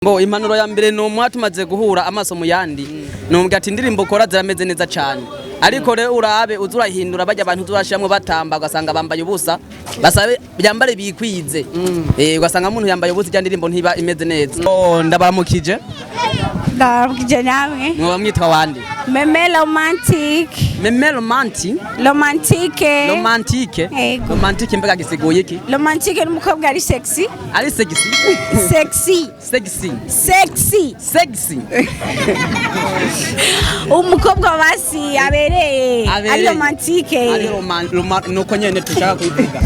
Bo impanuro ya mbere ni umwa tumaze guhura amaso mu yandi, numva ati indirimbo ukora zirameze neza cyane, ariko rero urabe uza urahindura bajya abantu uzurashiramwo batamba, ugasanga bambaye ubusa, basabe byambare bikwize. Ugasanga umuntu yambaye ubusa, ijya ndirimbo ntiba imeze neza. Oh, ndabaramukije. Ndababwije namwe. Mwoba mwitwa wande? Meme Romantique. Meme Romanti? Romantique. Romantique. Yego. Romantique mbega gisiguye iki? Romantique ni umukobwa ari sexy. Ari sexy? Sexy. Sexy. Sexy. Sexy. Umukobwa basi abereye. Ari romantique. Ari nuko nyene tushaka kubivuga.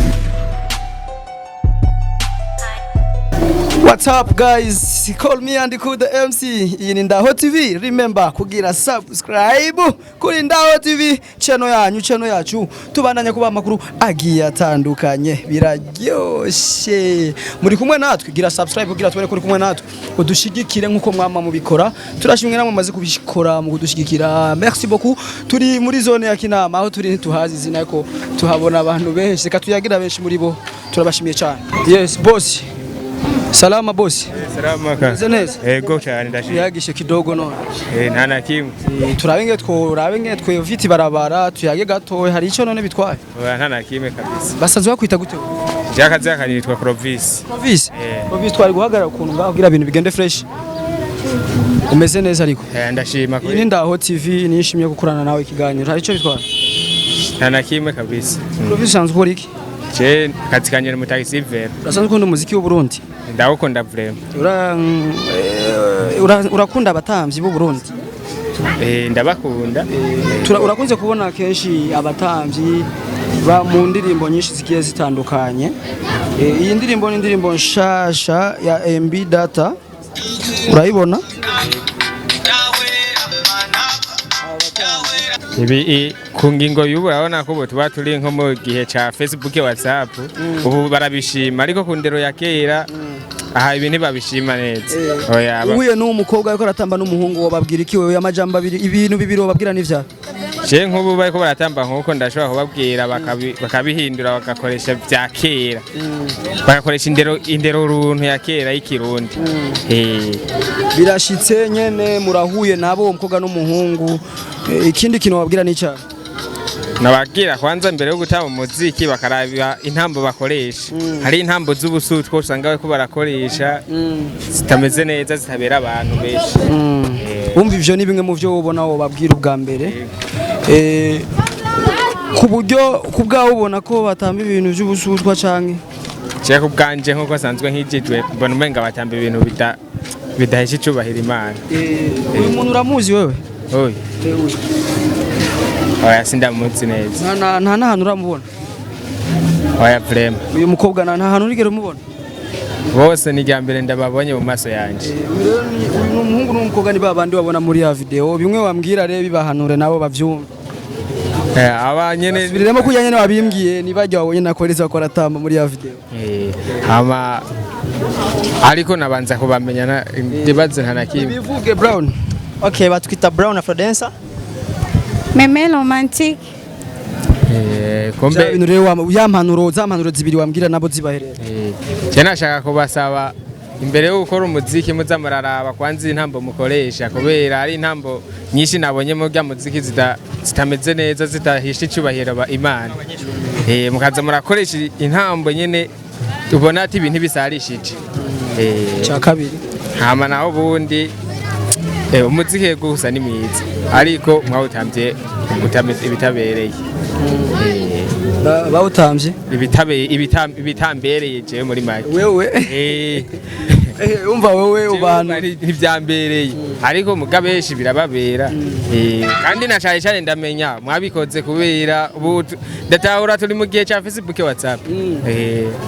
What's up, guys? Call me Andy Cool the MC. Iyi ni Ndaho TV. Remember kugira subscribe kuri Ndaho TV, channel yanyu, channel yacu. Tubandanya kuba amakuru agiye atandukanye. Biraryoshe. Muri kumwe natwe, gira subscribe kugira tubone kuri kumwe natwe. Udushigikire nkuko mwama mubikora. Turashimwe namwe maze kubikora mu kudushigikira. Merci beaucoup. Turi muri zone ya Kinama, aho turi ntituhazi izina ko tuhabona abantu benshi. Reka tuyagira benshi muri bo. Turabashimiye cyane. Yes, boss. Salama, boss. Salama ka. Meze neza? Ego cyane, ndashimye. Tuyagishe kidogo none. Nta na kimwe. Turabe nge tworabe nge twevita ibarabara, tuyage gatoya, hari ico none bitwaye? Oya, nta na kimwe kabisa. Basanzwe bakwita gute? Jaka zaka nitwa Clovis. Clovis. Eh. Clovis, twari guhagarara ukuntu ngaho kugira ibintu bigende fresh. Umeze neza ariko? Ndashima Iyi ni kuri. Ndaho TV, nishimiye gukorana nawe ikiganiro. Hari ico bitwaye? Nta na kimwe kabisa. Clovis, usanzwe ukora iki? Je kazi kanje ni mutagisi vero. Urasanzwe ukunda umuziki w'u Burundi? Ndawukunda vraiment. Urakunda abatamvyi b'u Burundi? Ndabakunda. Urakunze kubona kenshi abatamvyi ba mu ndirimbo nyinshi zigiye zitandukanye. Iyi ndirimbo ni indirimbo nshasha ya MB Data, urayibona? Ibi ku ngingo y'ubu urabona ko ubu tuba turi nko mu gihe ca Facebook, WhatsApp, ubu barabishima, ariko ku ndero ya kera aha ibi ntibabishima neza. Oya, Uhuye n'uwo mukobwa ariko aratamba n'umuhungu, wobabwira iki wewe? Amajambo abiri, ibintu bibiri wobabwira n'ivya? Je nk'ubu bariko baratamba nk'uko ndashobora kubabwira bakabihindura, bagakoresha vya kera, bagakoresha indero runtu ya kera y'ikirundi. Birashitse nyene murahuye nabo, uwo mukobwa n'umuhungu. Ikindi kintu wababwira n'icyaha? Nababwira kwanza mbere yo gutamba umuziki bakaraba intambo bakoresha. Hari intambo z'ubusutwa usanga bariko barakoresha zitameze neza, zitabera abantu benshi. Wumva ivyo ni bimwe mu vyo wobona wobabwira ubwa mbere. Ku buryo ku bwawe ubona ko batamba ibintu vy'ubusutwa canke? Je ku bwanje, nk'uko nsanzwe nkijijwe, mbona umenga batamba ibintu bidahesha icubahiro Imana. Uyu muntu uramuzi wewe? Oya. Oya, sindamuzi neza. Nta n'ahantu uramubona? Oya, vraiment. Uyu mukobwa nta hantu urigera umubona? Bose ni irya mbere ndababonye mu maso yanje. Uyu rero uyu ni umuhungu n'umukobwa, ni babandi babona muri ya video. Bimwe wambwira rero bibahanure nabo bavyumve. Aba nyene. Subiriremo kurya nyene wabimbwiye, nibajya wabonye nakoreza ko aratamba muri ya video. Hama ariko nabanza kubamenya ndibaze nta na kimwe. Bivuge, Brown. Okay, batwita Brown Afrodancer. Meme Romantique. Kumbe Bya bintu rero ya mpanuro, za mpanuro zibiri wambwira nabo zibaherera. Je nashaka kubasaba imbere yo gukora umuziki muza muraraba kwanza intambo mukoresha, kubera hari intambo nyinshi nabonye mu rya muziki zitameze neza, zidahisha icubahiro Imana. Mukaza murakoresha intambo nyene ubona ati ibintu bisarishije. Cya kabiri? Hama naho ubundi umuziki yego gusa ni mwiza, ariko mwawutamvye ibitabereye. Bawutamvye Ibitambereye jewe muri make. Wewe? Umva wewe ubana Ntivyambereye, ariko muga benshi birababera. Kandi na cane cane ndamenya mwabikoze kubera ubu ndatahura turi mu gihe ca Facebook, WhatsApp.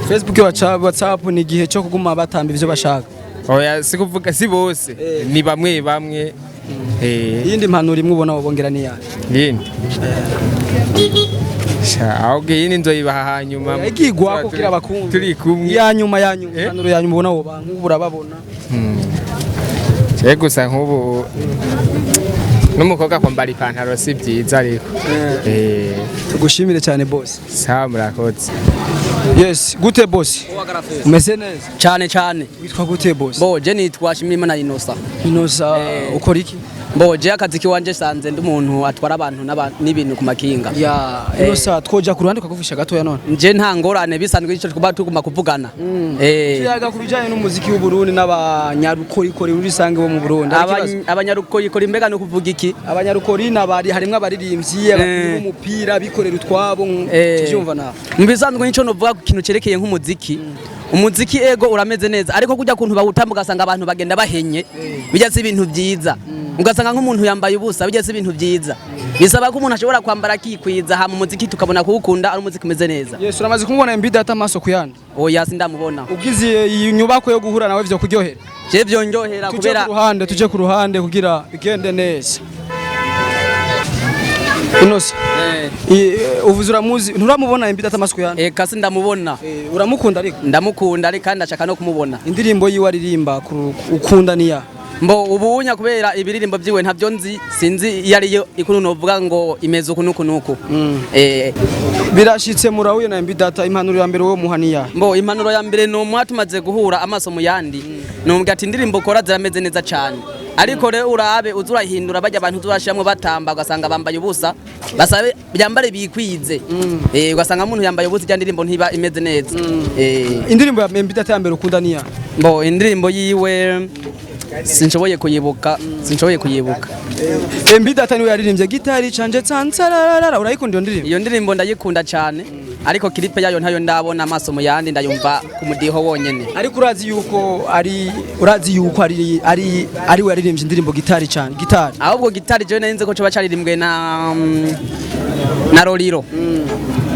Facebook, WhatsApp ni igihe cyo kuguma batamba ivyo bashaka. Oya, si kuvuga si bose, ni bamwe bamwe. Iyindi mpanuro imwe ubona wobongera ni yayo? Yindi. Sha, ahubwo iyi ni nzoyibaha hanyuma. Igigwa kugira bakumve. Turi kumwe. Ya nyuma, ya nyuma. Eh? Impanuro ya nyuma ubona woba nk'ubu urababona. Je gusa nk'ubu n'umukobwa kwambara ipantaro si byiza, ariko Tugushimire cyane, boss. Sawa, murakoze. Yes, gute boss? Umeze neza? Cyane cyane. Witwa gute, boss? Bo je nitwa Shimirimana Inosa. Inosa, ukora iki? Bo je akazi kiwanje sanze ndi umuntu atwara abantu n'ibintu ku makinga. Ya, Inosa, twoja ku ruhande ukagufisha gatoya none? Nje nta ngorane, bisanzwe ico tuba tuguma kuvugana. Tuyaga ku bijanye n'umuziki w'u Burundi n'abanyarukorikori muri rusange bo mu Burundi. Hari ikibazo? Abanyarukorikori mbega no kuvuga iki? Abanyarukori n'abari harimwo abaririmbyi, abakinyi b'umupira, bikorera utwabo, tuvyumva nawe. Mu bisanzwe nico novuga ku kintu cerekeye nk'umuziki. Umuziki ego urameze neza, ariko kujya kuntu bawutamba ugasanga abantu bagenda bahenye, bijya si ibintu byiza. Ugasanga nk'umuntu yambaye ubusa, bijya si ibintu byiza. Bisaba ko umuntu ashobora kwambara akikwiza, hama umuziki tukabona kuwukunda ari umuziki umeze neza. Yes, uramaze kumubona MB Data amaso ku yandi? Oya, sindamubona. Ugize iyi nyubako yo guhura nawe vyo kuryohera? Je vyonjohera Tuje kubera ku ruhande, tuje ku ruhande kugira bigende neza. Inosa, uvuze uramuzi, nturamubona MB Data amaso ku yandi? Eka, sindamubona. Uramukunda ariko? Ndamukunda ariko kandi ndashaka no kumubona. Indirimbo yiwe aririmba ukunda niya? Mbo ubunya kubera ibiririmbo byiwe ntabyo nzi, sinzi iyo ariyo ikuntu novuga ngo imeze uku nuku nuku. Birashitse murahuye na MB Data, impanuro ya mbere wowe muha niya? Mbo impanuro ya mbere ni umwa tumaze guhura amaso mu yandi, numubwira ati indirimbo ukora zirameze neza cyane, ariko rero urabe uza urahindura bajya abantu uza urashiramwo batamba ugasanga bambaye ubusa, basabe byambare bikwize. Ugasanga umuntu yambaye ubusa, ijya ndirimbo ntiba imeze neza. Indirimbo ya MB Data ya mbere ukunda niya? Mbo indirimbo yiwe sinshoboye kuyibuka, sinshoboye kuyibuka. MB Data niwe yaririmbye gitari canje tsantsararara, urayikunda iyo ndirimbo? Iyo ndirimbo ndayikunda cyane, ariko clip yayo ntayo ndabona amaso mu yandi, ndayumva ku mudiho wonyene. Ariko urazi yuko ari we yaririmbye indirimbo gitari cyane gitari? Ahubwo gitari jewe nari nzi ko coba caririmbwe na Roriro.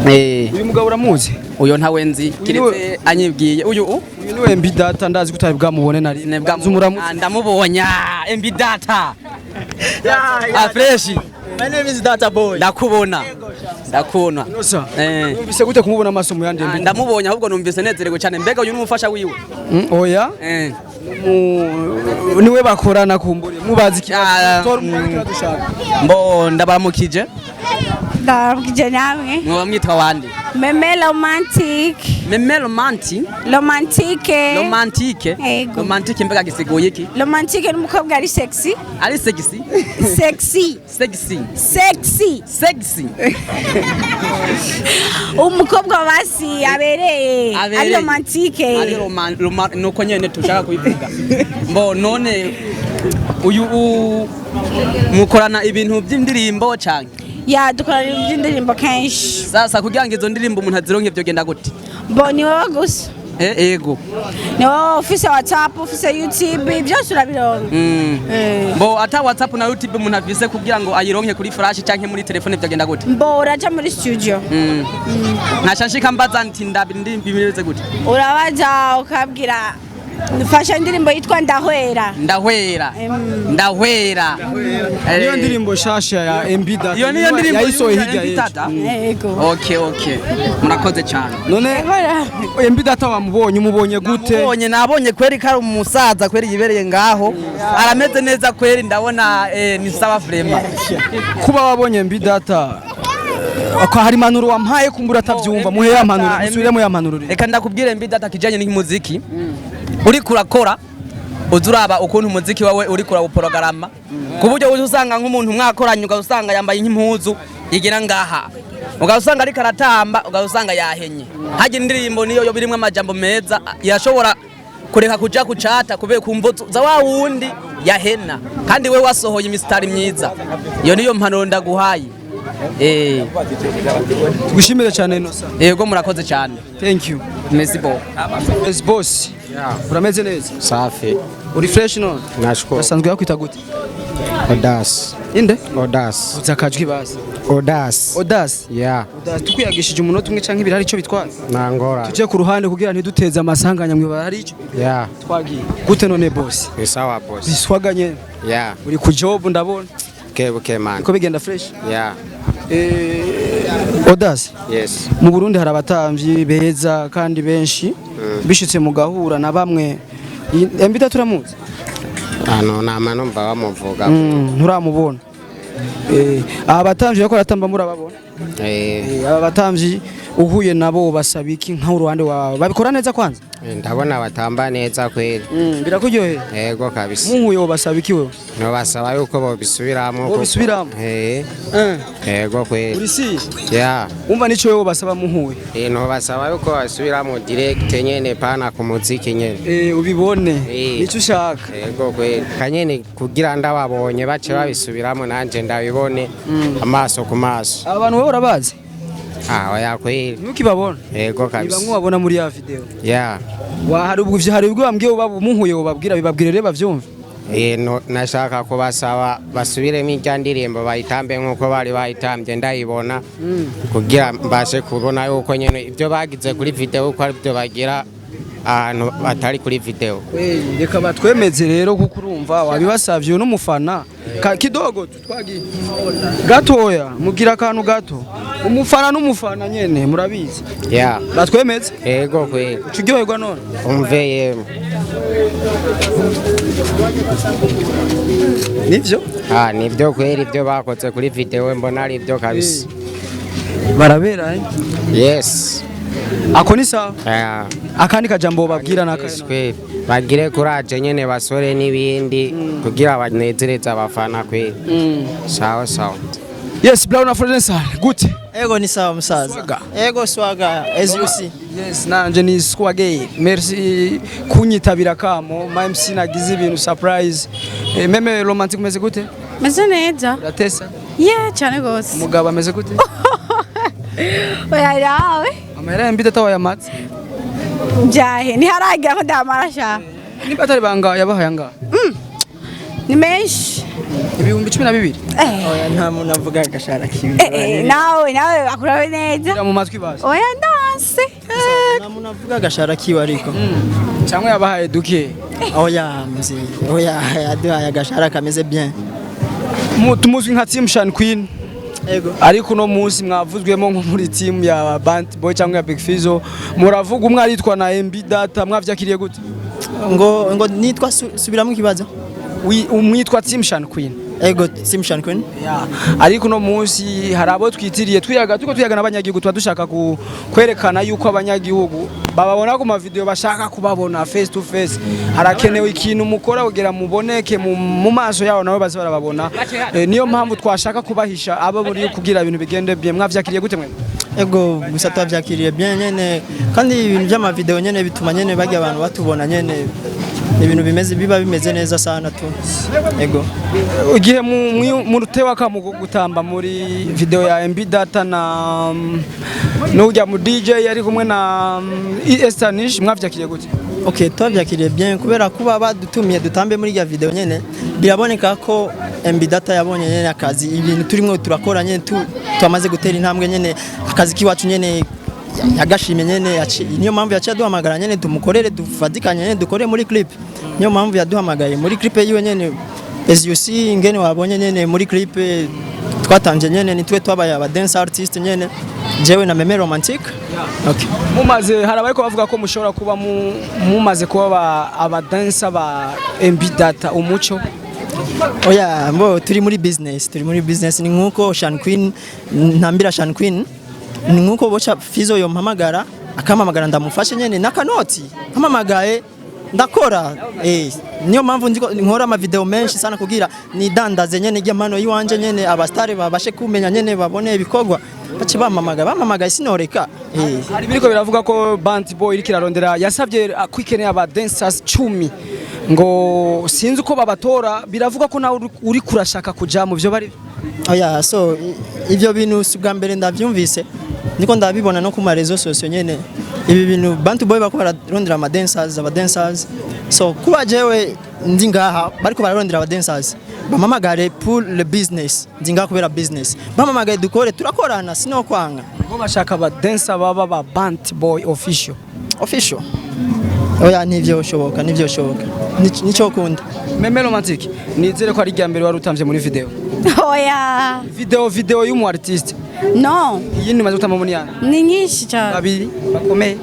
Uyu mugabo uramuzi? Uyo ntawe nzi, kiretse anyibwiye uyu u Uyu niwe MB Data, ndazi ko utari bwamubone nari. Umuramuzi? Ah, ndamubonye. Ah, MB Data. Ah, fresh. My name is Data Boy. Ndakubona, ndakubona. Inosa, numvise gute kumubona amaso mu yandi? Ah, MB ndamubonye, ahubwo numvise nezerewe cyane. Mbega uyu n'umufasha wiwe? Oya. Niwe bakorana, kumbure mubazi ikibazo. Ah, Tora umwanya, ikibazo ushaka. Mbo ndabaramukije. Ndababwije namwe. Mwoba mwitwa wande? Meme Romantique. Meme Romanti? Romantique. Romantique. Yego. Romantique mbega gisiguye iki? Romantique ni umukobwa ari sexy. Ari sexy? Sexy. Sexy. Sexy. Sexy. Umukobwa basi abereye, ari romantique. Ari nuko nyene tushaka kubivuga. Mbo none uyu mukorana ibintu by'indirimbo canke? Ya, dukorana ibintu by'indirimbo kenshi. Sasa kugira ngo izo ndirimbo umuntu azironke vyogenda gute? Bo ni wowe gusa. Ego. Ni wowe ufise WhatsApp, ufise YouTube, byose urabironka. Mbo ata WhatsApp na YouTube umuntu afise, kugira ngo ayironke kuri flash canke muri telefone vyogenda gute? Mbo uraja muri studio. Nkaca nshika mbaza nti ndabi ndimbi bimeze gute? Urabaza ukabwira fasha indirimbo yitwa Ndahwera. Ndahwera. Ndahwera. Niyo ndirimbo shasha ya MB Data. Iyo niyo ndirimbo yayisohoye ya hirya MB y'ejo. Data? Yego. Okay, murakoze cyane. None MB Data wamubonye, umubonye gute? Nabonye, nabonye kweri ko ari umusaza kweri yibereye ngaho, arameze neza kweri, ndabona ni sawa vraiment. Kuba wabonye MB Data, ko hari impanuro wampaye kumbura atavyumva, muhe ya mpanuro, musubiremo ya mpanuro rero. Reka ndakubwire, MB Data, kijanye n'umuziki uriko urakora, uza uraba ukuntu umuziki wawe uriko urawuporogarama, ku buryo uza usanga nk'umuntu mwakoranye ugaza usanga yambaye nk'impuzu igira ngaha, ugaza usanga ariko aratamba, ugaza usanga yahenye. Hajya indirimbo niyo yo birimwo amajambo meza yashobora kureka kuja kucata kubera kumva za wa wundi yahena kandi we wasohoye imisitari myiza. Iyo niyo mpanuro ndaguhaye. Tugushimire cyane, Inosa. Yego, murakoze cyane. Thank you. Merci beaucoup. Yes boss, urameze neza? Safi. Uri fresh none? Nashukuru. Basanzwe bakwita gute? Odas. Inde? Odas. Uza akajwi basi. Odas. Odas. Yeah. Odas, tukwiyagishije umunota umwe canke ibiri hari ico bitwaye? Nangora. Tuje ku ruhande kugira ntiduteze amasanganya mwibara, hari ico? Yeah. Twagiye gute none boss? Ni sawa boss. Biswaganye? Yeah. Uri ku job ndabona. Kebuke man. Niko bigenda fresh? Yeah. Odas. Yes. Mu Burundi hari abatamvyi beza kandi benshi, bishitse mugahura na bamwe, MB Data turamuzi? Ano nama numva bamuvuga. Nturamubona. Aba batamvyi bariko baratamba murababona? Eh. Aba batamvyi Uhuye nabo basaba iki nk'uruhande wawe? Babikora neza kwanza? Ndabona batamba neza kweli. Birakuryoheye? Yego kabisa. Muhuye basaba iki wewe? Nobasaba yuko bobisubiramo. Bobisubiramo? Eh. Yego kweli. Uri si? Yeah. Umva, nico wewe basaba muhuye? Nobasaba yuko basubiramo direct nyene, pana ku muziki nyene. Ubibone. Eh. Nico ushaka? Yego kweli. Kanyene kugira ndababonye bace babisubiramo, nanje ndabibone amaso ku maso. Aba bantu wowe urabazi? Ah, oya kweli. Ntukibabona? Yego Ni kabisa. bamwe wabona muri ya video. Yeah. Wa hari ubwo hari ubwo bambwiye muhuye ubabwira, bibabwire rero bavyumve. No, nashaka kubasaba basubiremo irya ndirimbo, bayitambe nk'uko bari bayitambye ndayibona, kugira mbashe kubona yuko nyene ibyo bagize kuri video uko ari byo bagira ahantu batari kuri video. Reka batwemeze rero, kuko urumva wabibasavye n'umufana. Kidogo tu twagiye gatoya, mugira akantu gato, umufana n'umufana nyene murabizi. Yeah. Batwemeze. Ego kweli. Ucuryoherwa none? Umve yemwe. Nivyo. Ah, nibyo kweli, ibyo bakoze kuri video mbona ari byo kabisa. Barabera, eh? Yes. Ako ni sawa. Yeah. Akandi kajambo babwira naka? Yes, kweli. Bagire courage nyene, basore n'ibindi kugira banezereze abafana kweli. Sawa sawa. Yes, Brown Afrodensa, gute? Ego, ni sawa musaza. Swaga. Ego, swaga as you see. Yes, nanje ni swage. Merci kunyitabira kamo. Ma MC nagize ibintu surprise. Meme Romantic, meze gute? Meze neza. Uratesa? Yeah, cyane gose. Umugabo ameze gute? Oya yawe. Amahera ya mbita tawayamatse? Byahe ntiharagira ko ndamara sha. Niba atari banga, yabahaye angahe? Ni menshi. 12,000? Eh, Oya, nta muntu avuga agashara kibi. nawe akurabe neza. Ira mu matwi basi. Oya, ndanse. Nta muntu avuga agashara kiwe ariko. Cyangwa yabahaye duke? Oya mzee. Oya, yaduhaye agashara kameze bien. Tumuzwi nka Team Shan Queen. Ego. Ariko uno munsi mwavuzwemo nko muri team ya Bant Boy cyangwa ya Big Fizzo, muravuga umwe aritwa na MB Data, mwavyakiriye gute? Ngo nitwa subiramo ikibazo. Umwitwa Team Shan Queen. Ego, Team Shan Queen. Yeah. Ariko uno munsi hari abo twitiriye, twiyaga turiko tuyaga n'abanyagihugu, tuba dushaka kwerekana yuko abanyagihugu bababona ku mavideo bashaka kubabona face to face. Harakenewe ikintu mukora kugira muboneke mu maso yabo, nabo baze barababona. Niyo mpamvu twashaka kubahisha abo muri kugira ibintu bigende bien. Mwavyakiriye gute mwe? Ego, gusa twavyakiriye bien nyene, kandi ibintu by'amavideo nyene bituma nyene bajya abantu batubona nyene, ibintu bimeze biba bimeze neza sana tu. Ego. Igihe murutewa kamu gutamba muri video ya MB Data na n'ujya mu DJ yari kumwe na Estanish, mwavyakiriye gute? Okay, twavyakiriye bien kubera kuba badutumiye dutambe muri ya video nyene, biraboneka ko MB Data yabonye nyene akazi ibintu turimo turakora nyene, twamaze gutera intambwe nyene, akazi kiwacu nyene yagashimye nyene, niyo mpamvu yaciye aduhamagara nyene tumukorere, dufatikanye nyene, dukore muri clip. Niyo mpamvu yaduhamagaye muri clip yiwe nyene. As you see, ingene wabonye nyene muri clip twatanje nyene, nitwe twabaye aba dance artist nyene, jewe na Meme Romantic. Okay. Mumaze hari abariko bavuga ko mushobora kuba mumaze kuba abadansa ba MB Data umuco. Oya, mbo turi muri business, turi muri business. Ni nkuko Shan Queen ntambira Shan Queen, ni nkuko bocha Fizo yompamagara, akampamagara ndamufashe nyene n'akanoti, mpamamagaye ndakora. Niyo mpamvu ndiko nkora ama video menshi sana kugira nidandaze nyene ijya yiwanje nyene, abastare babashe kumenya nyene, babone ibikorwa, bace bampamagara, bampamagaye sinoreka. Hari biriko biravuga ko Bant Boy iriko irarondera, yasavye ko ikeneye aba dancers 10, ngo sinzi uko babatora. Biravuga ko nawe uri kurashaka kuja mu byo bari. Oya, so ivyo bintu si ubwa mbere ndavyumvise, niko ndabibona no ku ma réseaux sociaux nyene. Ibi bintu Bantu Boy bako bararondera ama dancers, aba dancers. So kuba jewe ndi ngaha, bariko bararondera aba dancers, bamamagare pour le business. Ndi ngaha kubera business, bamamagaye dukore, turakorana, sinokwanga. Bo bashaka aba dancer baba ba Bant Boy Official. Official? Oya, ntivyoshoboka, ntivyoshoboka. Nico kunda. Meme Romantic, nizere ko ari irya mbere wari utamvye muri video. Oya. Video y'umu artiste? No. Iyindi umaze gutamba muri yana? Ni nyinshi cyane. Babiri bakomeye?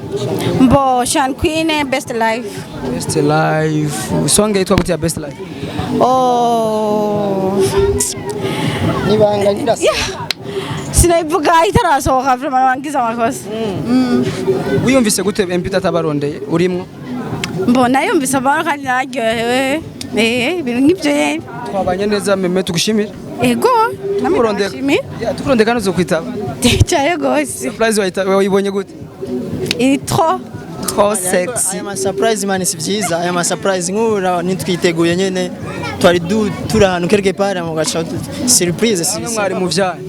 Mbo Shan Queen, Best Life. Best Life, song yitwa gute ya Best Life? Oh. Nibanga ndirasa. Sinabivuga itarasohoka, vraiment bangize amakosa. Wiyumvise gute MB Data barondeye urimwo? Mbona yumvise amahoro kandi nararyohewe, ibintu nk'ibyo nyene. Twabanye neza meme, tugushimire. Ego, namwe. Tukurondeka. Ndabashimiye. Ya, tukurondeka ntuzokwitaba? Cyane gose. Surprise wayibonye gute? Iri trop. Trop sexy. Aya ma surprise man si byiza, aya ma surprise nk'ubu nitwiteguye nyene, twari turi ahantu quelque part mu gaca surprise si Namwe mwari mu vyaye.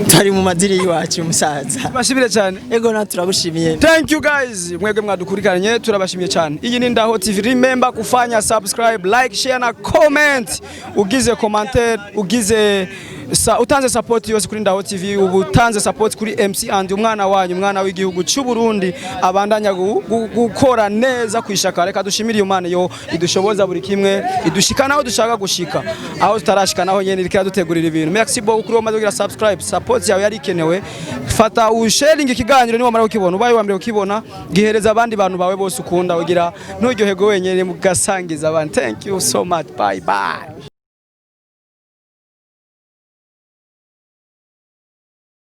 Twari mu madiri y'iwacu, musaza. Bashimire cyane. Ego, na turagushimiye. Thank you guys, mwebwe mwadukurikiranye turabashimiye cyane. Iyi ni Ndaho TV. Remember kufanya subscribe, like, share na comment. Ugize commentaire, ugize utanze support yose kuri Ndaho TV, ubu utanze support kuri MC and umwana wanyu, umwana w'igihugu cy'u Burundi abandanya gukora neza kwishaka. Reka dushimire iyo Mana yo idushoboza buri kimwe, idushika naho dushaka gushika, aho tutarashika naho nyene iriko iradutegurira ibintu. Merci beaucoup kuri uwo kugira subscribe, support yawe yari ikenewe. Fata usharing ikiganiro niba wamara kukibona, ubaye wa mbere kukibona, gihereza abandi bantu bawe bose ukunda, ugira nturyoherwe wenyine, mugasangiza abantu. Thank you so much, bye bye.